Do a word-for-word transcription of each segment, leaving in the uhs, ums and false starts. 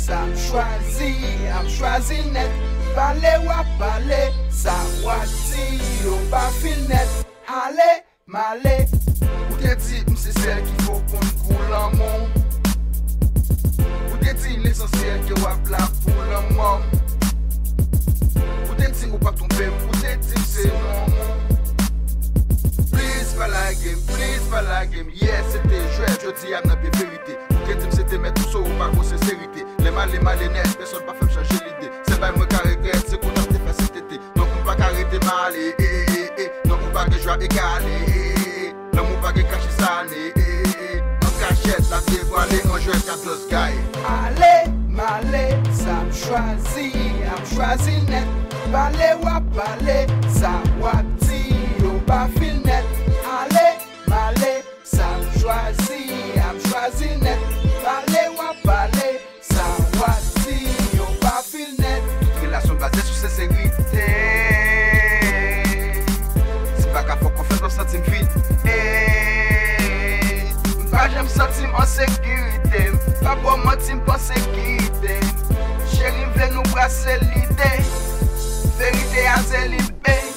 Sa m chwazi, m chwazi nèt. Pale w ap pale, sa w ap di yo pa fin nèt. Ale, m ale. Ou te di m se sèl ki fo konn kou lanmou. Ou te di lesansyèl ke w ap la pou lanmò m. Ou te di ou p ap twonpe m, ou te di m se lanmou. Please pa lage m, please pa lage m. Yè se te jwèt, jodi a m nan pye verite. Ou te di m se te mèt ou so ou pa gon senserite. Lè m ale, m ale nèt, pèsonn pa fè m chanje lide. Sèl bagay mwen ka regrèt, se kontan m te fè se tete. Donk m pa ka rete m ale, e, e, e, e. Donk ou pa gen jwa egale, e, e, e, e. Lanmou pa gen kache sa ne, e, e, e, e. An kachèt, l ap devwale, an jwèt, k ap just gaye. Ale, m ale, sa m chwazi, m chwazi nèt. Pale w ap pale, sa w ap di yo pa fin nèt. Ale, m ale, sa m chwazi, m chwazi nèt. Pale w ap pale, sa w ap di yo pa fin nèt. Tout relasyon baze sou senserite. Si m pa ka fè w konfyans, m ap santi m vid. E, m pa janm santi m an sekirite. M pa ba w manti, m panse kite. Cheri, m vle nou brase lide. Verite a se li, baby.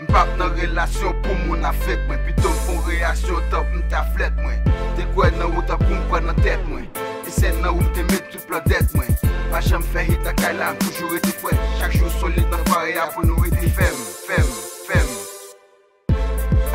M p ap nan relasyon pou moun ap fake mwen. Pito m fè yon reyaksyon tank m ta flèt mwen. Te kwè nan ou tankou m kwè nan tèt mwen. E se nan ou m te met tout plan dèt mwen. Pa janm fè hit nan kay la, m toujou rete frèt. Chak jou solid nan pare a pou nou rete fèm, fèm, fèm.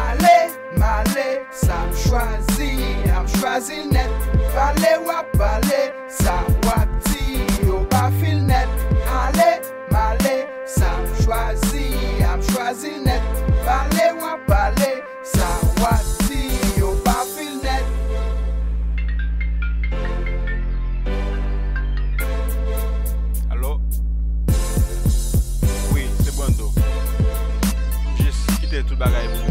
Ale, m ale, sa m chwazi, m chwazi nèt. Pale w ap pale, sa w ap di yo pa fin nèt. Ale, m ale, sa m chwazi, m chwazi nèt. Pale w ap pale, sa w ap di yo pa fin nèt. Alo? Wi, se Brando. M jis kite tout bagay pou